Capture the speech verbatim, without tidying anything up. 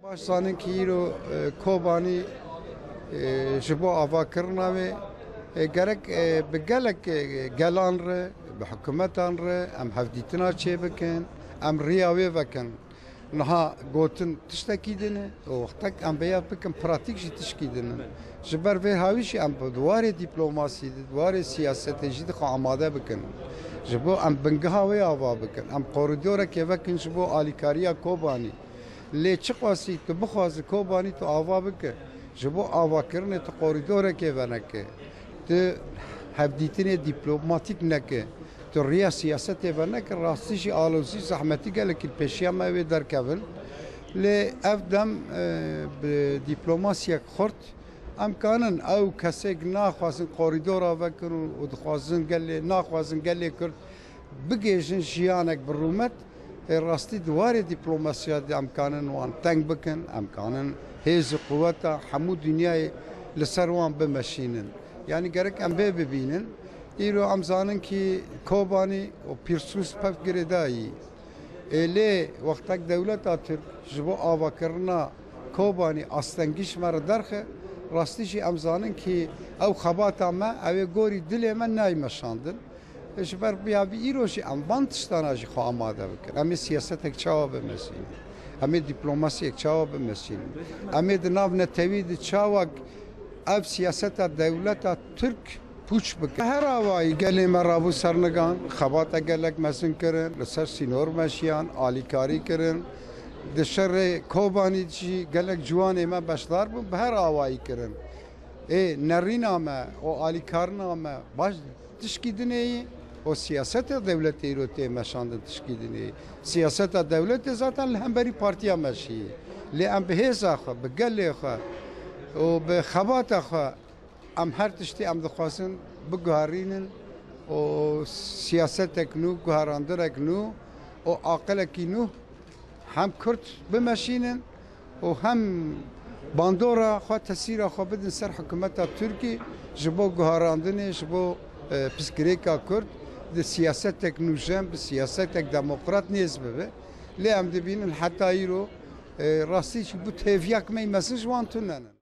Baş zanin ki îro, e, Kobanî, e, ji bo avakirina wê, e, gerek, e, bi gelek, e, gelan re, bi hikûmetan re em hevdîtina çêbikin, em riya wê vekin. Niha gotin tiştekî din e û wextek em vêya bikin pratîk jî tişkî din e. Ji ber vê hawî jî em bi di warê dîplomasî de, di warê siyasetê jî di xwe amade bikin. Ji bo em bingeha wê ava bikin. Em korîdorekê vekin ji bo alîkariya Kobanî. Lê çiqasî tu bixwazî Kobanî tu ava bike, ji bo avakirinê tu korîdorekê veneke, tu hevdîtinê dîplomatîk neke, tu riya siyasetê veneke, rastî jî alozî zehmetî gelekî li pêşiya me wê derkevin. Lê ev dem, e, bi dîplomasiyek xurt em kanin ew kesêk naxwazin korîdora vekin û, û dixwazin gelê, naxwazin gelê Kurd bigihêjin jiyanek bi rûmet, ê rastî di warê dîplomasiya de em kanin wan teng bikin, em kanin hêz û quweta hemû dinyayê li ser wan bimeşînin. Yanî gerek em vê bibînin. Îro em zanin kî Kobanî û Pîrsûs pevk girêdayî. Ê lê wextek dewleta Tirk ji bo avakirina Kobanî astengî ji me re derxe, rastî jî em zanin kî ew xebata me, ew ê gorî dilê me nayê meşandin. Ji ber vê ya vî îro jî em van tiştana jî xwe amade bikin. Em ê siyasetek çawa bimeşînin? Em ê dîplomasiyek çawa bimeşînin? Em ê di nav netewî de çawa ev siyaseta dewleta Tirk pûç bikin? Her awayî gelê me rabû sernigan, xebata gelek mezin kirin, li ser sînor meşiyan, alîkarî kirin. Di şerê Kobanî jî gelek ciwanê me beşdar bûn, bi her awayî kirin. Ê nerîna me û alîkarina me baş tişkî dinê yî û siyaseta dewletê îro tê meşandin tişkî dinê yî. Siyaseta dewletê zaten li hemberî partiya me şî. Lê em bi hêza xwe, bi gelê xwe û bi xebata xwe em her tiştî em dixwazin biguherînin û siyasetek nû, guherandinek nû û aqilekî nû hem Kurd bimeşînin û hem bandora xwe, tesîra xwe bidin ser hikûmeta Tirkî ji bo guherandinê, ji bo, e, pirsgirêka Kurd di siyasetek nûjen, bi siyasetek demokrat nêz bibe. Lê em dibînin heta îro, e, rastî jî bu têviyak me yî mezin ji wan tune ne.